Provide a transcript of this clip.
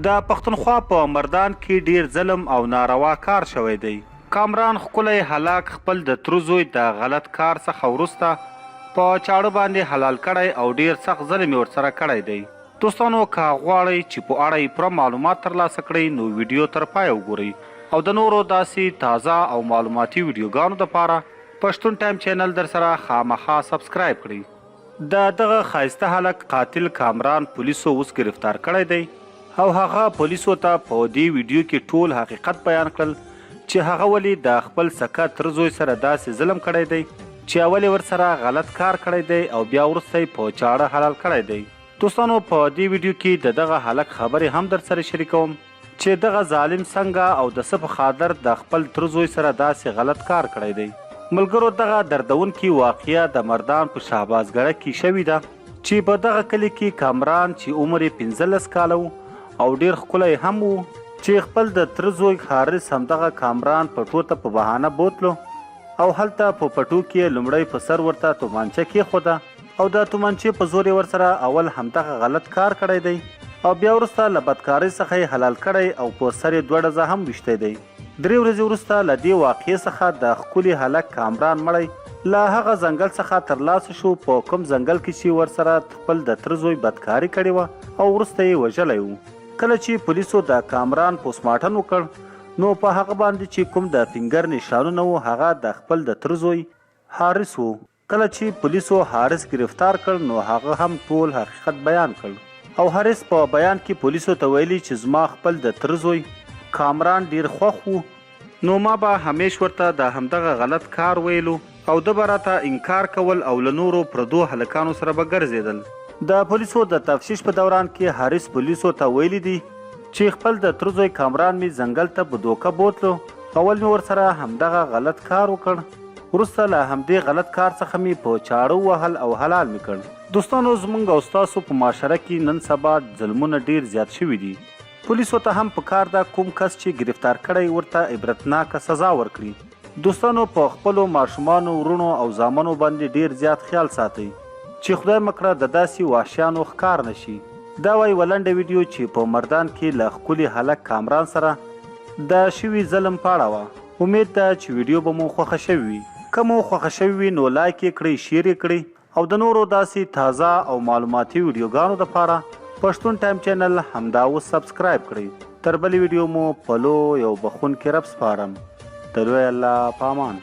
د پښتونخوا په مردان کې ډیر ظلم او ناروا کار شوی دی. کامران ښکلی هلاک خپل د تره زوی د غلط کار څخه وروسته په چاړه باندې حلال کړی او ډیر سخت ظلم یې ورسره کړی دی. دوستانو که غواړئ چې په اړه یې پوره معلومات ترلاسه کړئ نو ویډیو تر پایه وګورئ او د نورو داسې تازه او معلوماتي ویډیوګانو دپاره پښتون ټایم چینل درسره خامخا سبسکرایب کړئ. د دغه ښایسته هلک قاتل کامران پولیسو اوس ګرفتار کړی دی او هغه پولیسو ته په دې ویډیو کې ټول حقیقت بیان کړل چې هغه ولې د خپل سکه تره زوی سره داسې ظلم کړی دی چې اول یې ورسره غلط کار کړی دی او بیا وروسته یې په چاړه حلال کړی دی. دوستانو په دې ویډیو کې د دغه هلک خبرې هم درسره شریکوم. چې دغه ظالم څنګه او د څه په خاطر د خپل تره زوی سره داسې غلط کار کړی دی. ملګرو دغه دردونکې واقعه د مردان په شهبازګړه کې شوي ده چې په دغه کلي کې کامران چې عمر یې 15 کاله و او ډیر ښکلی هم و چې خپل د تره زوی حارث همدغه کامران پټو ته په بهانه بوتلو او هلته په پټو کې یې لومړی په سر ورته تومانچه کېښوده او د تومانچې په زور یې ورسره اول همدغه غلط کار کړی دی او بیا وروسته له بدکارۍ څخه یې حلال کړی او په سر یې دوه ډزه هم ویشتی دی. درې ورځې وروسته له دې واقعې څخه د ښکلي هلک کامران مړی له هغه ځنګل څخه ترلاسه شو په کوم ځنګل کې چې ورسره خپل د تره زوی بدکاري کړې وه او وروسته یې وژلی و. کله چې پولیسو د کامران پوسټمارټم وکړ نو په هغه باندې چې کوم د فنګر نشانونه وو هغه د خپل د تره زوی حارث وو. کله چې پولیسو حارث ګرفتار کړ نو هغه هم ټول حقیقت بیان کړ او حارث په بیان کې پولیسو ته ویلي چې زما خپل د تره زوی کامران ډیر خوښ وو نو ما به همیش ورته د همدغه غلط کار ویلو او ده به راته انکار کول او له نورو پردو هلکانو سره به ګرځېدل. د پولیسو د تفتیش په دوران کې حارث پولیسو ته ویلي دي چې خپل د تره زوی کامران مې ځنګل ته په دوکه بوتلو، اول مې ورسره همدغه غلط کار وکړ، وروسته له همدې غلط کار څخه مې په چاړه ووهل او حلال مې کړ. دوستانو زمونږ او ستاسو په معاشره کې نن سبا ظلمونه ډېر زیات شوي دي، پولیسو ته هم پکار ده کوم کس چې ګرفتار کړی ورته عبرتناکه سزا ورکړي. دوستانو په خپلو ماشومانو، وروڼو او زامنو باندې ډیر زیات خیال ساتئ چې خدای مکړه د داسې وحشیانو ښکار نه شي. دا وه یوه لنډه ویډیو چې په مردان کې له ښکلي هلک کامران سره د شوي ظلم په اړه وه. امید ده چې ویډیو به مو خوښه شوې وي. که مو خوښه شوې وي نو لایک یې کړئ، شیر یې کړئ او د نورو داسې تازه او معلوماتي ویډیوګانو دپاره پښتون ټایم چینل همدا اوس سبسکرایب کړئ. تر بلې ویډیو مو په لوی او بخښونکي رب سپارم. د لوی الله په امان.